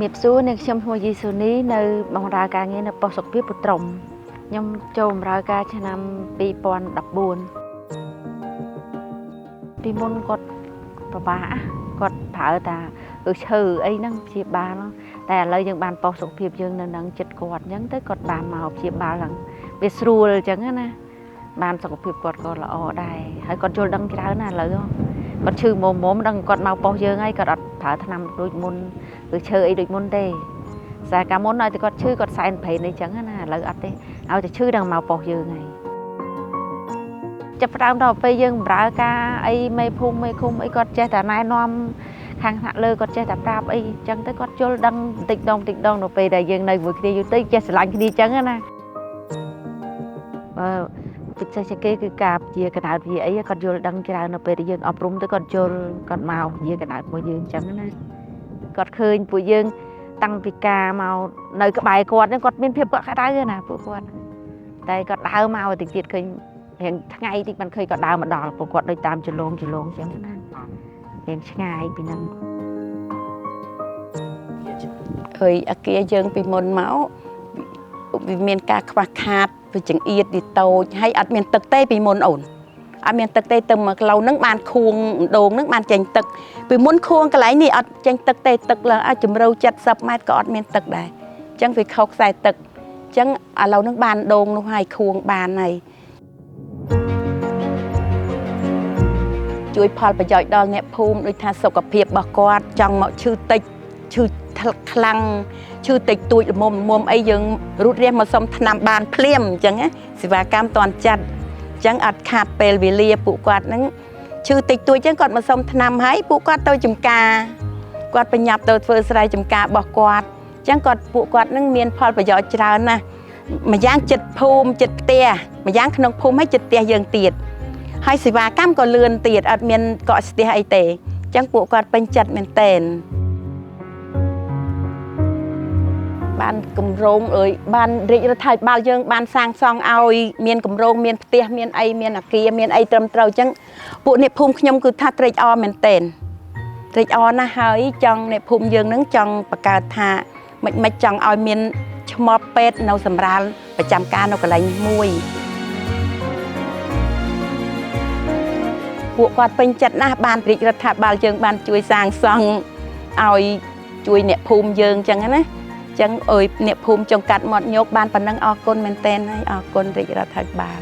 ជំរាបសួរនាងខ្ញុំឈ្មោះយីស៊ូនីនៅបម្រើការងារនៅប៉ុស្តិ៍សុខភាពពូត្រំខ្ញុំចូលបម្រើការឆ្នាំ2014ពីមុនគាត់ពិបាកគាត់ប្រើតាឈើអីហ្នឹងព្យាបាលតែឥឡូវយើងបានប៉ុស្តិ៍សុខភាពយើងនៅនឹងចិត្តគាត់អញ្ចឹងទៅគាត់បានមកព្យាបាលហ្នឹងវាស្រួលអញ្ចឹងណាបានសុខភាពគាត់ក៏ល្អដែរហើយគាត់យល់ដឹងច្រើនណាស់ឥឡូវគាត់ឈឺមុំមុំដឹងគាត់មកប៉ុស្តិ៍យើងហើយគាត់អត់ប្រើថ្នាំដូចមុនឬឈើអីដូចមុនទេតែកាលមុនឲ្យតែគាត់ឈឺគាត់សែនព្រេនអីចឹងណាឥឡូវអត់ទេឲ្យតែឈឺដឹងមកប៉ុស្តិ៍យើងហើយចាប់ផ្ដើមដល់ពេលយើងបម្រើការអីមេភូមិមេឃុំអីគាត់ចេះតែណែនាំខាងថ្នាក់លើគាត់ចេះតែប្រាប់អីចឹងទៅគាត់យល់ដឹងបន្តិចដងបន្តិចដងដល់ពេលដែលយើងនៅមួយគ្នាយូរទៅចេះស្រឡាញ់គ្នាចឹងណាបើពិសេសជាងគេគឺការជាកណោតជាអីគាត់យល់ដឹងច្រើននៅពេលដែលយើងអប់រំទៅគាត់យល់គាត់មកជាកណោតមួយយើងចឹងណាគាត់ឃើញពួកយើងតាំងពីការមកនៅក្បែរគាត់ហ្នឹងគាត់មានភាពកក់ក្ដៅណាពួកគាត់តែគាត់ដើរមកតិចទៀតឃើញរៀងថ្ងៃតិចមិនឃើញគាត់ដើរមកដល់ពួកគាត់ដូចតាមចលងចលងចឹងណារៀងឆ្ងាយពីហ្នឹង អើយអាគារយើងពីមុនមកវាមានការខ្វះខាតវាចង្អៀតវាតូចហើយអត់មានទឹកទេពីមុនអូនអត់មានទឹកទេទៅមកកន្លងហ្នឹងបានខួងដងហ្នឹងបានចេញទឹកពីមុនខួងកន្លែងនេះអត់ចេញទឹកទេទឹកឡើងអាចជម្រៅ70ម៉ែត្រក៏អត់មានទឹកដែរអញ្ចឹងវាខុសខ្សែទឹកអញ្ចឹងឥឡូវហ្នឹងបានដងនោះហើយខួងបានហើយជួយផលប្រយោជន៍ដល់អ្នកភូមិដូចថាសុខភាពរបស់គាត់ចង់មកឈឺតិចឈឺខ្លាំងឈឺតិចតួចល្មមល្មមអីយើងរូតរះមកសុំថ្នាំបានភ្លាមអញ្ចឹងណាសេវាកម្មតាន់ចិត្តអញ្ចឹងអត់ខាតពេលវេលាពួកគាត់ហ្នឹងឈឺតិចតួចអញ្ចឹងគាត់មកសុំថ្នាំហើយពួកគាត់ទៅចំការគាត់បញ្ញាប់ទៅធ្វើស្រែចំការរបស់គាត់អញ្ចឹងគាត់ពួកគាត់ហ្នឹងមានផលប្រយោជន៍ច្រើនណាស់ម្យ៉ាងចិត្តភូមិចិត្តផ្ទះម្យ៉ាងក្នុងភូមិហើយចិត្តផ្ទះយើងទៀតហើយសេវាកម្មក៏លឿនទៀតអត់មានកកស្ទះអីទេអញ្ចឹងពួកគាត់ពេញចិត្តមែនទែនបានគម្រោងអើយបានរាជរដ្ឋាភិបាលយើងបានសាងសង់ឲ្យមានគម្រោងមានផ្ទះមានអីមានអាគារមានអីត្រឹមត្រូវអញ្ចឹងពួកអ្នកភូមិខ្ញុំគឺថាត្រេកអរមែនទែនត្រេកអរណាស់ហើយចង់អ្នកភូមិយើងនឹងចង់បង្កើតថាមិនចង់ឲ្យមានឈ្មោះពេទ្យនៅសម្រាលប្រចាំការនៅកន្លែងមួយពួកគាត់ពេញចិត្តណាស់បានរាជរដ្ឋាភិបាលយើងបានជួយសាងសង់ឲ្យជួយអ្នកភូមិយើងអញ្ចឹងណាចឹងអើយអ្នកភូមិចុងកាត់មាត់ញោកបានប៉ុណ្ណឹងអរគុណមែនទែនហើយអរគុណរាជរដ្ឋាភិបាល